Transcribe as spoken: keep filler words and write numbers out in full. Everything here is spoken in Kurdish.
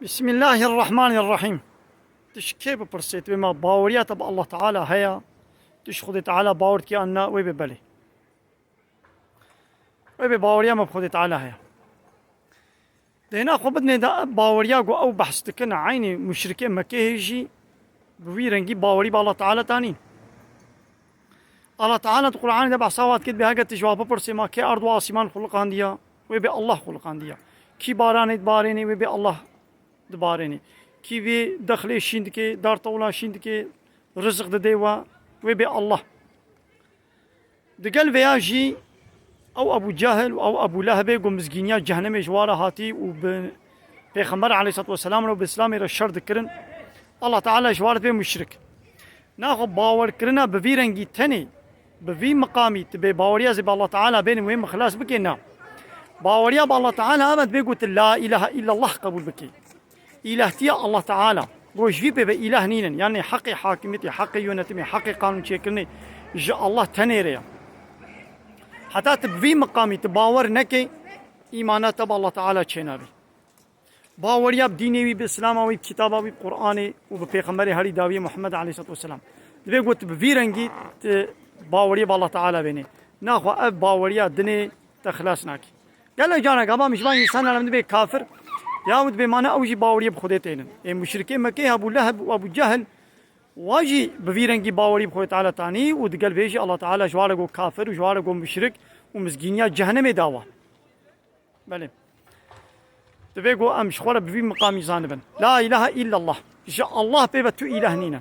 Bismillahirrahmanirrahim. Tu ji kê bipirsê, tu bê ma baweriya te bi Allah Teala heye? Tu ji Xwedê Teala bawer dikî an na? Wê bê belê. Wê bê baweriya me bi Xwedê Teala heye. Dêna xwe bidinê de ev baweriya ku ew behs dikin, eynî muşrikê Mekê hê jî bi wî rengî bawerî bi Allah Teala tanîn. Allah Teala di Qur'anê de behsa wa dikê, dibê heke tu ji wa bipirsê ma kê erd û asîman xuliqandiya, wê bê Allah xuliqandiya. Kî baranê dibarênê, wê bê Allah dibarênê. Kî vê dexlê şîn dike, dar tewla şîn dike, rizik didê we, wê bê Allah. Digel vêya jî ew Ebû Cehil û ew Ebû Lehebê ku mizgîniya cehennemê ji wa re hatî û bi Pêxember aleyhisselatu vesselam re û bi Îslamê re şer dikirin, Allah Teala ji wa re dibê muşrik. Naxwe bawerkirina bi vî rengî tenê, bi vî miqamî tu bê baweriya zê bi Allah Teala bênî wê min xilas bikê, na. Baweriya bi Allah Teala ev e, dibê ku tu la ilahe illallah qebûl bikî. Îlahtiya Allah Teala, ku ji vî pê ve îlah nînin. Yanî heqê hakimiyetê, heqê yönetimê, heqê qanûnçêkirinê ji Allah tenê re ye. Heta tu bi vî miqamî tu bawer nekê, îmana te bi Allah Teala çênabî. Baweriya bi dînê wî, bi Îslama wî, bi kitaba wî, bi Qur'anê û bi Pêxemberê herî dawiyê Muhammed aleyhisselatu vesselam. Dibê ku tu bi vî rengî tu baweriya bi Allah Teala bênê. Naxwe ev baweriya dinê te xilas nakî. Gelek caran gava min ji van însanan re dibê kafir, ya dibê mana ew jî baweriyê bi Xwedê tênin. Ê muşrikê Mekê Ebû Leheb û Ebû Cehil, wa jî bi vî rengî bawerî bi Xwedê Teala tanî û digel vê jî Allah Teala ji wa re got kafir û ji wa re got muşrik û mizgîniya cehennemê dawa. Belê. Divê got em ji xwe re bi vî miqamî zanibin. La ilahe illallah. Ji Allah pê ve tu îlah nînin.